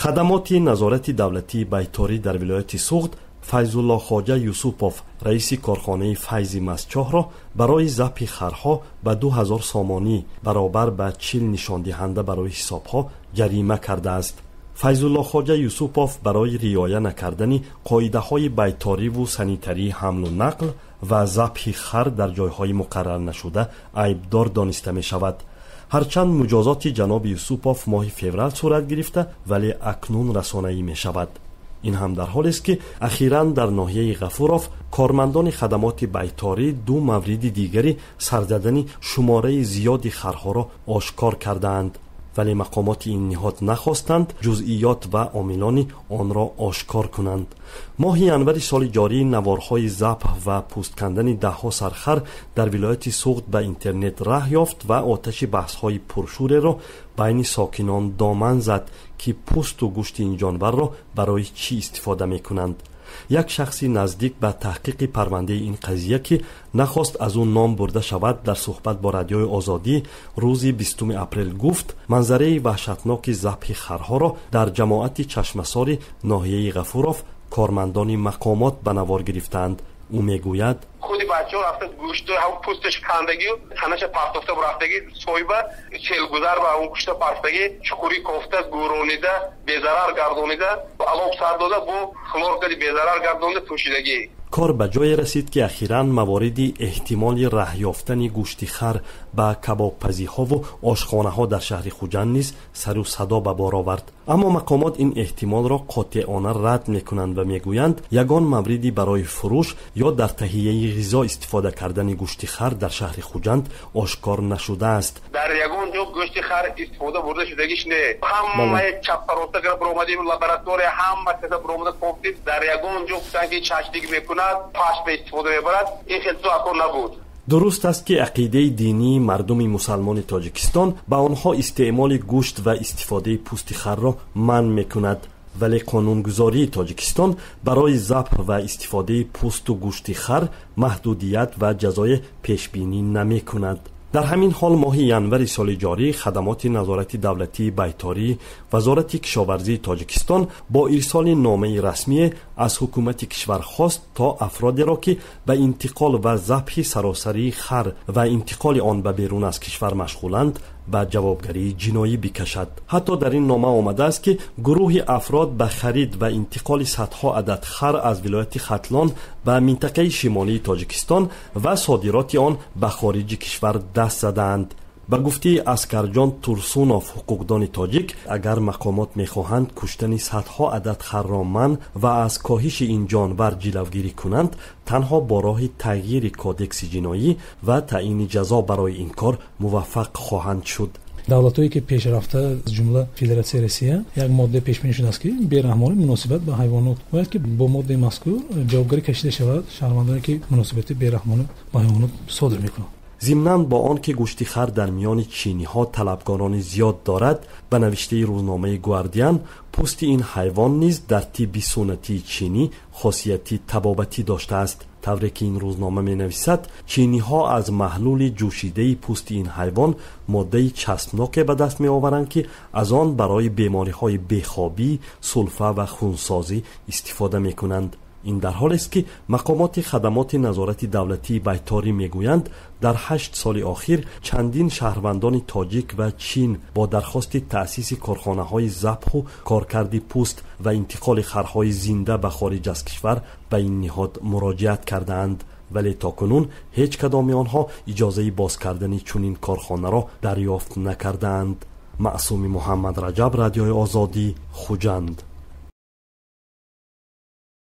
Хадамоти назорати давлатии байторӣ дар вилояти Суғд Файзулло Хоҷа Юсупов, раиси корхонаи Файзи Мастчоҳро барои забҳи харҳо ба 2000 сомонӣ, баробар ба 40 нишондиҳанда барои ҳисобҳо, ҷарима кардааст. Файзулло Хоҷа Юсупов барои риоя накардани қоидаҳои байториву санитарии ҳамлу нақл ва забҳи хар дар ҷойҳои муқаррарнашуда айбдор дониста мешавад. Ҳарчанд муҷозоти ҷаноби Юсупов моҳи феврал сурат гирифта, вале акнун расонаӣ мешавад. Ин ҳам дар ҳолест, ки ахиран дар ноҳияи Ғафуров кормандони хадамоти байторӣ ду мавриди дигари сарзадани шумораи зиёди харҳоро ошкор кардаанд, вале мақомоти ин ниҳод нахостанд ҷузъиёт ва омилони онро ошкор кунанд. Моҳи январи соли ҷорӣ наворҳои забҳ ва пӯсткандани даҳҳо сархар дар вилояти Суғд ба интернет раҳ ёфт ва оташи баҳсҳои пуршӯреро байни сокинон доман зад, ки пӯсту гӯшти ин ҷонварро барои чӣ истифода мекунанд. Як шахси наздик ба таҳқиқи парвандаи ин қазия, ки нахост аз ӯ ном бурда шавад, дар суҳбат бо Радиои Озодӣ рӯзи 20 апрел гуфт, манзараи ваҳшатноки забҳи харҳоро дар ҷамоати Чашмасори ноҳияи Ғафуров кормандони мақомот ба навор гирифтаанд. Ӯ мегӯяд: Худи бачаҳо рафта, гӯшту ҳам пӯсташ кандагию танаша партофта рафтагӣ, соҳиба селгузар ба он гӯшта партофтагӣ, чуқурӣ кофта, гӯронида, безарар гардонида, алов сар дода, бо хлор кади безарар гардонида, пӯшидагӣ. Кор ба ҷое расид, ки ахиран мавориди эҳтимоли раҳ ёфтани гӯшти хар ба кабобпазиҳову ошхонаҳо дар шаҳри Хуҷанд низ сару садо ба бор овард. Аммо мақомот ин эҳтимолро қотеона рад мекунанд ва мегӯянд, ягон мавриди барои фурӯш ё дар таҳияи ғизо истифода кардани гӯшти хар дар шаҳри Хуҷанд ошкор нашудааст. Дар ягон ҷо гӯшти хар истифода бурда шудагиш не. Ҳамаи чаппароста кара биромадем, лаборатория ҳама каса биромада кофтем, дар ягон ҷо гуфтанд, ки чашлик мекунад, пашм истифода мебарад, ин хел акор набуд. Дуруст аст, ки ақидаи динии мардуми мусалмони Тоҷикистон ба онҳо истеъмоли гӯшт ва истифодаи пӯсти харро манъ мекунад, вале қонунгузории Тоҷикистон барои забҳ ва истифодаи пӯсту гӯшти хар маҳдудият ва ҷазое пешбинӣ намекунад. Дар ҳамин ҳол, моҳи январи соли ҷорӣ хадамоти назорати давлатии байторӣ Вазорати кишоварзии Тоҷикистон бо ирсоли номаи расмие аз ҳукумати кишвар хост, то афродеро, ки ба интиқол ва забҳи саросарии хар ва интиқоли он ба берун аз кишвар машғуланд, ба ҷавобгарии ҷиноӣ бикашад. Ҳатто дар ин нома омадааст, ки гурӯҳи афрод ба харид ва интиқоли садҳо адад хар аз вилояти Хатлон ба минтақаи шимолии Тоҷикистон ва содироти он ба хориҷи кишвар даст задаанд. Ба гуфтаи Аскарҷон Турсунов, ҳуқуқдони тоҷик, агар мақомот мехоҳанд куштани садҳо адад харро манъ ва аз коҳиши ин ҷонвар ҷилавгирӣ кунанд, танҳо бо роҳи тағйири кодекси ҷиноӣ ва таъини ҷазо барои ин кор муваффақ хоҳанд шуд. Давлатҳое ки пешрафта, аз ҷумла Федератсияи Россия, як модда пешбинӣ шудааст, ки бераҳмона муносибат ба ҳайвонот бояд, ки бо моддаи мазкур ҷавобгарӣ кашида шавад шаҳрвандоне, ки муносибати бераҳмона ба ҳайвонот содир мекунанд. Зимнан, бо он ки гӯшти хар дар миёни чиниҳо талабгорони зиёд дорад, ба навиштаи рӯзномаи Гуардиан, пӯсти ин ҳайвон низ дар тибби суннатии чинӣ хосияти табобатӣ доштааст. Тавре ки ин рӯзнома менависад, чиниҳо аз маҳлули ҷӯшидаи пӯсти ин ҳайвон моддаи часпноке ба даст меоваранд, ки аз он барои бемориҳои бехобӣ, сулфа ва хунсозӣ истифода мекунанд. Ин дар ҳолест, ки мақомоти хадамоти назорати давлатии байторӣ мегӯянд, дар 8 соли охир чандин шаҳрвандони тоҷик ва чин бо дархости таъсиси корхонаҳои забҳу коркарди пӯст ва интиқоли харҳои зинда ба хориҷ аз кишвар ба ин ниҳод муроҷиат кардаанд, вале то кунун ҳеҷ кадоми онҳо иҷозаи боз кардани чунин корхонаро дарёфт накардаанд. Маъсуми Муҳаммад Раҷаб, Радиои Озодӣ, Хуҷанд.